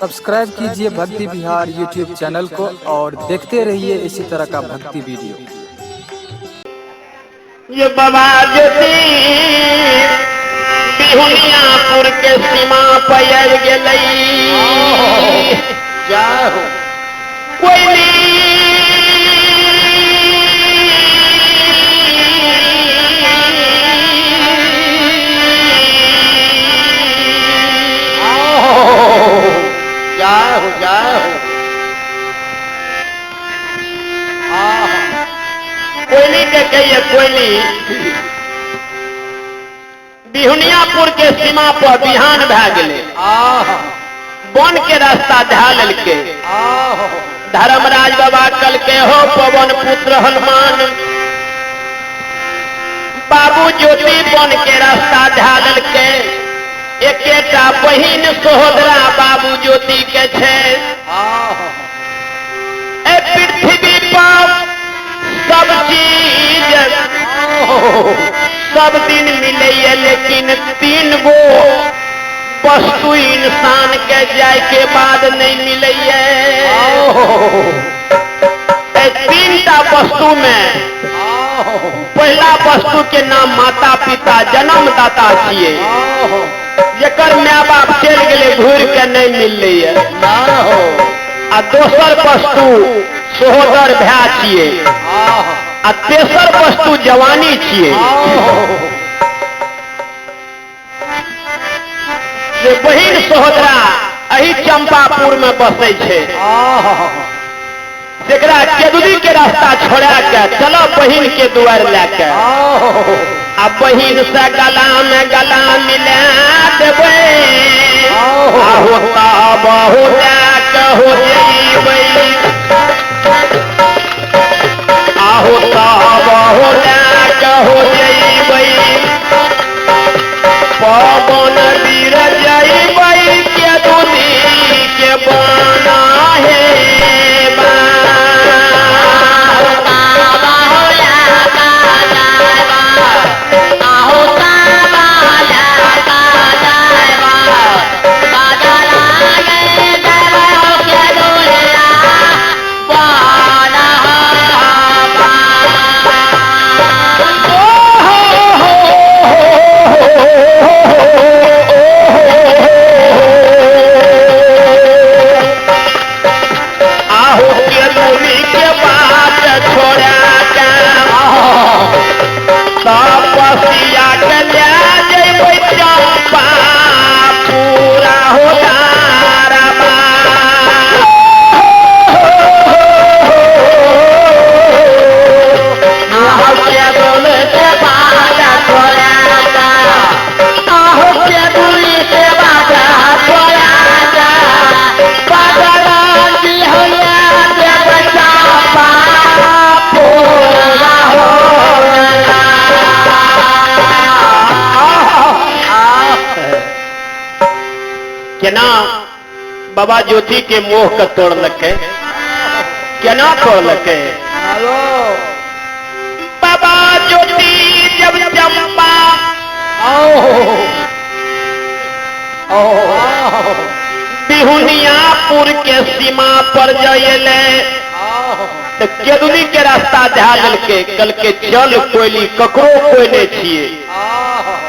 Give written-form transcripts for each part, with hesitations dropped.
Subscribe कीजिए भक्ति Bihar YouTube channel को और देखते रहिए इसी तरह का भक्ति वीडियो। ये बाबा ज्योति बिहुनियापुर के सीमा पर आबि गेलै। जय हो। कोयली जय हो, जय हो। आहा। कोयली के कहिए कोयली बिहुनियापुर के सीमा पर बिहान भए गेलै। आहा। वन के रास्ता धए लेलकै। आहा। धर्मराज बाबा कहलकै हो पवन पुत्र हनुमान, बाबू ज्योति वन के रास्ता धए लेलकै। एकेटा बहिन सहोदरा बाबू ज्योति के छै। आहा। ए पृथ्वी पर सब चीज सब दिन मिलैए, लेकिन तीन गो वस्तु इंसान के जाय के बाद नहीं मिलैए। ए तीनटा वस्तु में पहला वस्तु के नाम माता पिता जन्मदाता छियै, जेकर my बाप चलि गेलै घुरि के नहीं मिललैए। ना हो। आ दोसर वस्तु सहोदर भाय छियै, आहा। आ तेसर वस्तु जवानी छियै। जे बहिन सहोदरा एहि चंपापुर में बसै छै, आहा। जेकरा केदुली के रास्ता छोड़ा के चलो बहिन के दुआर लए के, आ बहिन से गला में गला मिला देबै, आहो बहु लए के हो जइबै, आहो बहु लए के हो जइबै, पवन वीर जइबै केदुली के बना हे बा। आहो केदुली के बात छोड़ा के तपसिया के ले जइबै चंपा पूरा हो तारा। आहो केदुली के बात छोड़ा के, आहो केदुली के बात छोड़ा के, केना बाबा ज्योति के मोह के तोड़लकै, केना तोड़लकै हेलो। बाबा ज्योति जब चंपा बिहुनियापुर के सीमा पर जयले तो केदुली के रास्ता धए लेलकै। कहलकै चल कोयली, ककरो कोई नहीं छियै,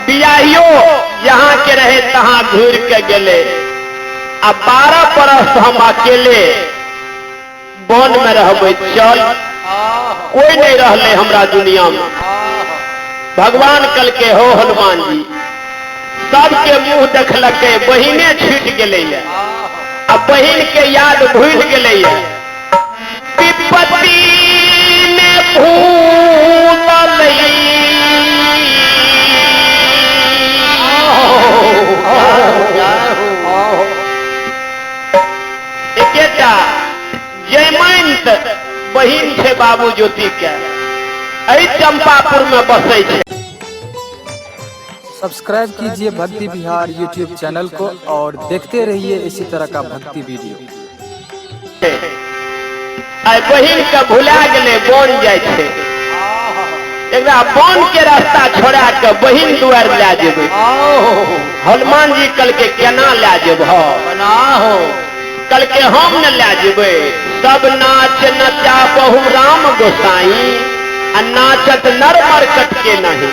बियाहियो जहाँ के रहे तहाँ घूर के गेले। आ 12 बरस हम अकेले वन में रहबै, चल कोई नहीं रहले हमरा दुनिया में। भगवान कहलकै हो हनुमान जी, सबके मुंह देखलकै बहिने छूटि गेलैए, आ बहिन के याद भूलि गेलैए। विपत्ति में भूललै, एकेटा जयमंत बहिन छै बाबू ज्योति के, एहि चंपापुर में बसै छै। सब्सक्राइब कीजिए भक्ति बिहार यूट्यूब चैनल को और देखते रहिए इसी तरह का भक्ति वीडियो। आइ बहिन के भुला गेलै, बन जाइ छै, एकरा वन के रास्ता छोड़ा के बहिन दुआर लए जेबै। हनुमान जी कहलकै केना लए जेबह? बना हो। कल के हम न ले जेबै। सब नाच नचा बहु राम गोसाई आ नाचत नर मरकट के नहीं।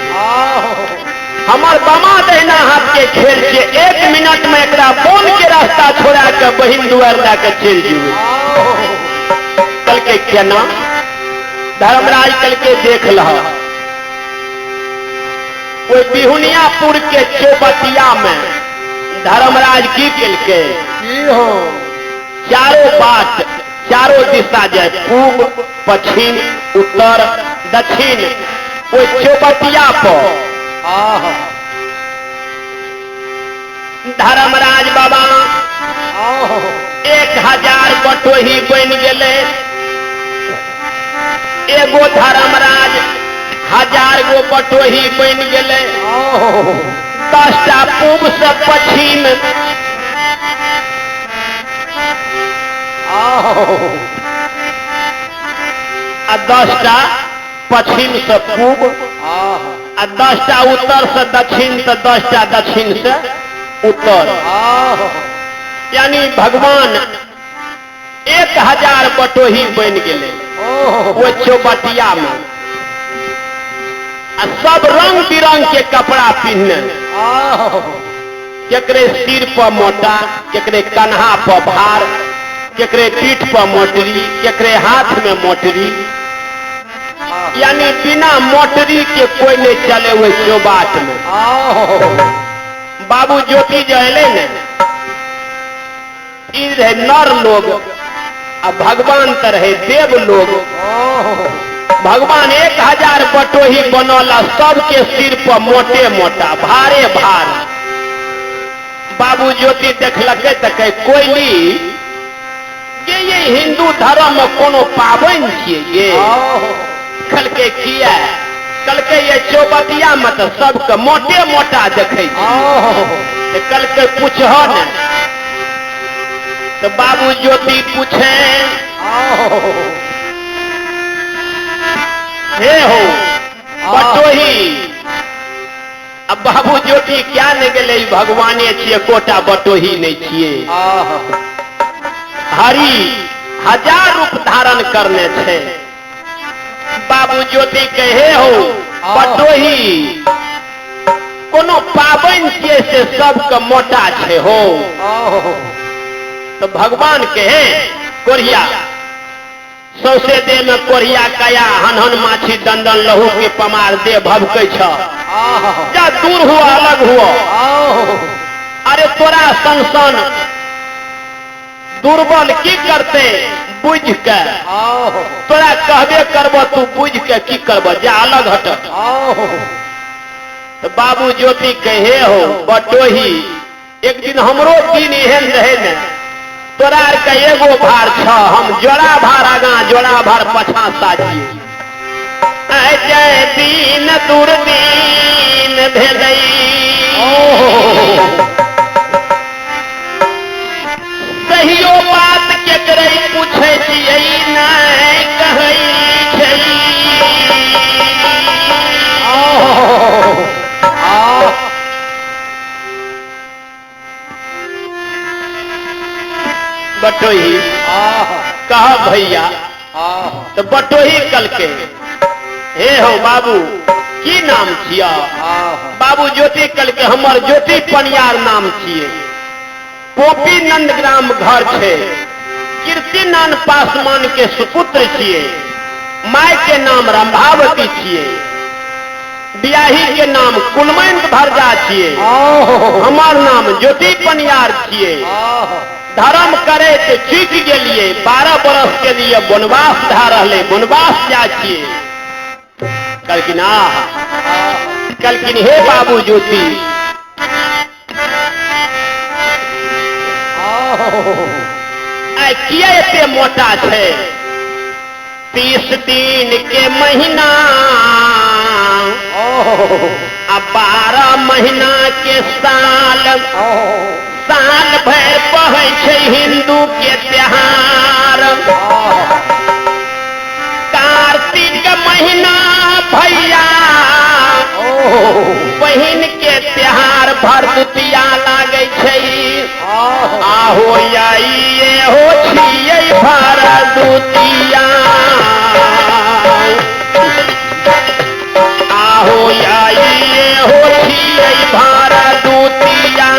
हमार बामा दहिना हाथ के खेल के 1 मिनट में एकरा बोन के रास्ता छोड़ा के बहिन दुआर ला के चल जेबै। कल के केना? धर्मराज कल के देख लह ओहि बिहुनियापुर के चौबटिया में धर्मराज की केलकै? हो चारों बाट चारों दिशा जाए, पूर्व पश्चिम उत्तर दक्षिण, ओहि चौबटिया पर धर्मराज बाबा 1000 बटोही बन गेले। एगो धर्मराज 1000 गो बटोही बन गेले। 10टा पूब से पश्चिम, आ 10टा पश्चिम से पूब, आ 10टा उत्तर से दक्षिण, तो 10टा दक्षिण से उत्तर। यानी भगवान 1000 बटोही बन गेले वो चौबटिया में, आ सब रंग बिरंग के कपड़ा पहने, केकरे सिर पर मोटा, केकरे कन्हा पर भार, केकरे पीठ पर मोटरी, केकरे हाथ में मोटरी, यानी बिना मोटरी के कोई नहीं चले हुए चौबाट में। बाबू ज्योति जो अले ने ई रहे नर लोग आ भगवान तो रहे देव लोग। भगवान 1000 बटोही बनौला, सबके सिर पर मोटे मोटा भारे भार। बाबू ज्योति देखलकै तऽ कहै कोइली ये हिंदू धर्म में कोनो पाबनि छियै ये? कहलकै किया? कहलकै ये चौबटिया में तऽ सबके मोटे मोटा देखै छै। कहलकै पूछह ने। तो बाबू ज्योति पूछे, हे हो बटोही। अब बाबू ज्योति क्या नहीं गेले, भगवाने छियै, कोटा बटोही नहीं छियै। हरि 1000 रूप धारण करने छे। बाबू ज्योति कहे हो बटोही कोनो पाबनि छियै से सबके मोटा छे हो। तो भगवान कहे कोरिया सौसे देह में कोरिया कया हन हन माछी दंदन लहू के पमार दे भभकै छ, जा दूर हुआ अलग हुआ। अरे तोरा सन सन दुर्बल की करते बुझ के, तोरा कहबे करब तू बुझ के की करब, जा अलग हट। तो बाबू ज्योति कहे हो बटोही एक दिन हमरो दिन एहन रहे ने, तोरा आर के एगो भार छ, हम जोड़ा भार आगा जोड़ा भार पछा साजिए। जय दिन दुर्दीन भेलै सहियो बात केकरे पूछै छियै नहि कहै छै। बटोही कह भैया। तो बटोही कलके हे हो बाबू की नाम छिया? बाबू ज्योति कलके हमर ज्योति पनियार नाम छियै, पोपी नंदग्राम घर छे, कीर्ति नान पासवान के सुपुत्र छियै, my के नाम रंभावती छियै, बियाही के नाम कुलमंत भरजा छियै, हमार नाम ज्योति पनियार छियै। धर्म करे तो चूक गेलिए, 12 बरस के लिए वनवास धा रहले, वनवास जा छियै। कहलखिन आह, कहलखिन हे बाबू ज्योति आइ किया एते मोटा छै? 30 दिन के महीना आ 12 महीना के साल, साल भरि पहै छै हिंदू के त्योहार। कार्तिक महीना भैया बहिन के त्योहार भरदुतिया लागै छै। आहो आइए हो छियै भरदुतिया आहो आइए हो छियै भरदुतिया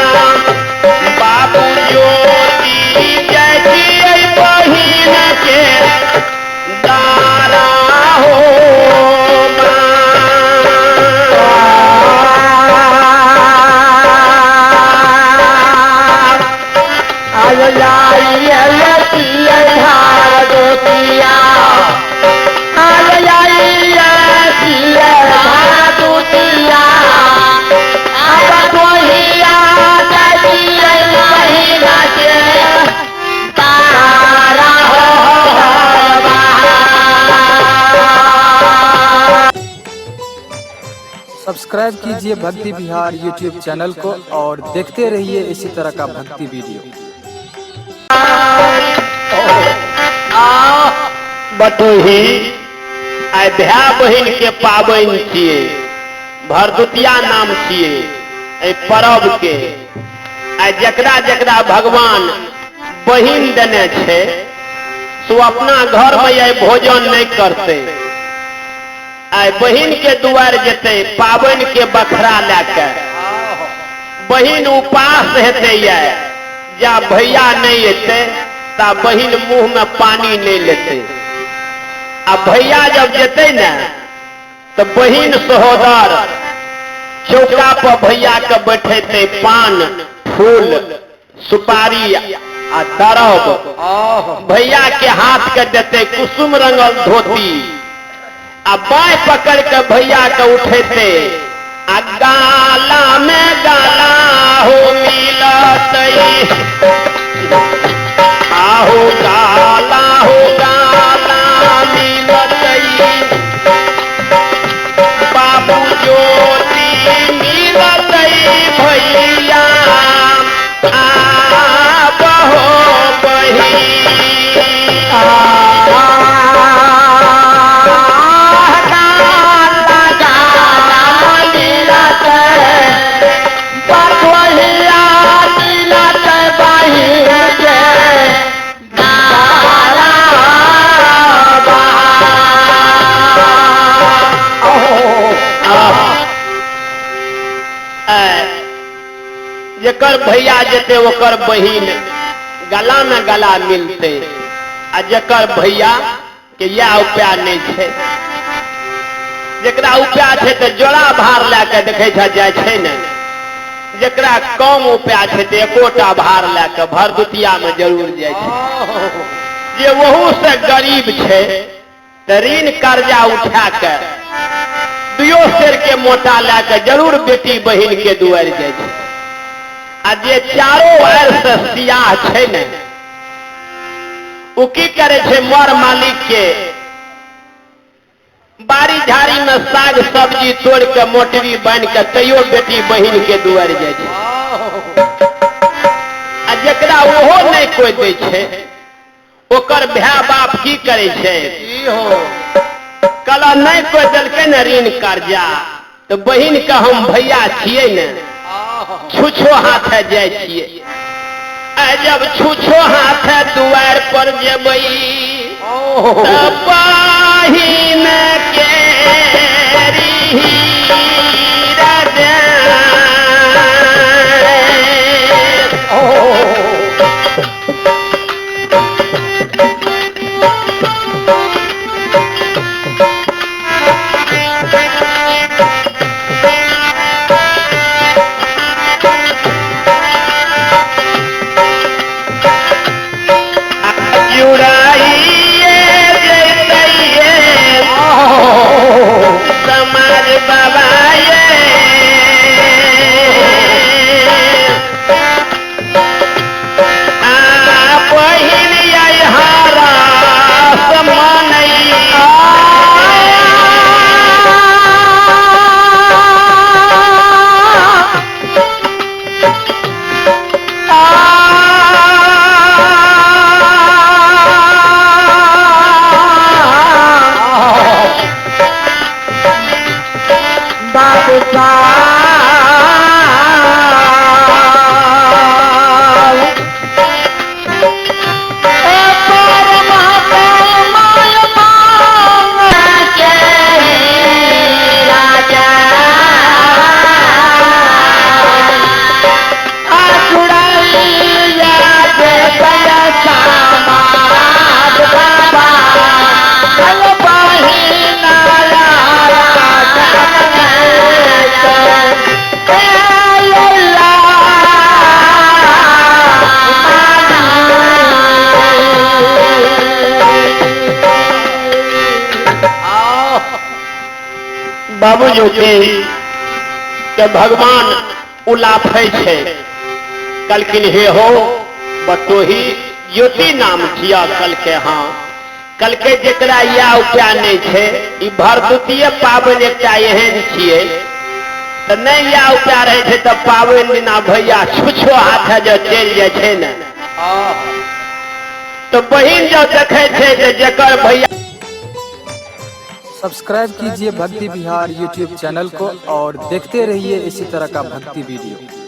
बाबू ज्योति जय छियै बहिन के दारा हो सब्सक्राइब कीजिए भक्ति बिहार यूट्यूब चैनल को और देखते रहिए इसी तरह का भक्ति वीडियो। बटोही आइ भाय बहिन के पाबनि छियै, भरदुतिया नाम छियै एहि पर्व के। आइ जकरा जकरा भगवान बहिन देने छै सो अपना घर में आइ भोजन नहीं करते, आइ बहिन के दुआर जेतै पाबनि के बखरा लए के। बहिन उपास हेतै ये, जा भैया नहीं एतै ता बहिन मुंह में पानी नहीं लेतै। आ भैया जब जेतै ने तो बहिन सहोदर चौका पर भैया के बैठेतै पान फूल सुपारी आ दरब, भैया के हाथ के देतै कुसुम रंगल धोती आ बाँह पकड़ के भैया के उठेतै आ गाला में गाला हो मिलतै, आहो गाला हो गाला मिलतै, बाबू ज्योति मिलतै भैया आबहो बहिन। जेकर भैया जेते ओकर बहिन गला में गला मिलते, आ जेकर भैया के यह उपाय नहीं छै, जेकरा उपाय छै तो जोड़ा भार लए के देखे छै जाय छै ने, जेकरा कम उपाय छै तो एकोटा भार लए के भरदुतिया में जरूर जाय छै। जे ओहू से गरीब छै तो ऋण कर्जा उठा के दुयो सेर के मोटा लए के जरूर बेटी बहिन के दुआर जाय छै। आ जे चारो आर से सियाह छै ने उ की करे छै, मर मालिक के बाड़ी झाड़ी में साग सब्जी तोड़ के मोटरी बान्हि के तैयो बेटी बहिन के दुआर जाय छै। आ जकरा ओहो नहीं कोई दै छै ओकर भाय बाप की करे छै, कल नहीं कोई देलकै ने ऋण कर्जा तो बहिन के हम भैया छियै ने, छुछो हाथ जाय छियै। जब छुछो हाथ दुआर पर जेबै बहिन के समाज बाबू ज्योति के भगवान उलाफै छै। कहलखिन हे हो बटोही ज्योति नाम छिया। कहलकै हाँ। कहलकै जेकरा इएह उपाय नहि छै, ई भरदुतिये पाबनि एकटा एहन छियै तऽ नहि इएह उपाय रहै छै तऽ पाबनि दिना भैया छुछो हाथे जँ चलि जाइ छै ने तऽ बहिन जँ देखै छै जे जेकर भैया। सब्सक्राइब कीजिए भक्ति बिहार यूट्यूब चैनल को और देखते रहिए इसी तरह का भक्ति वीडियो।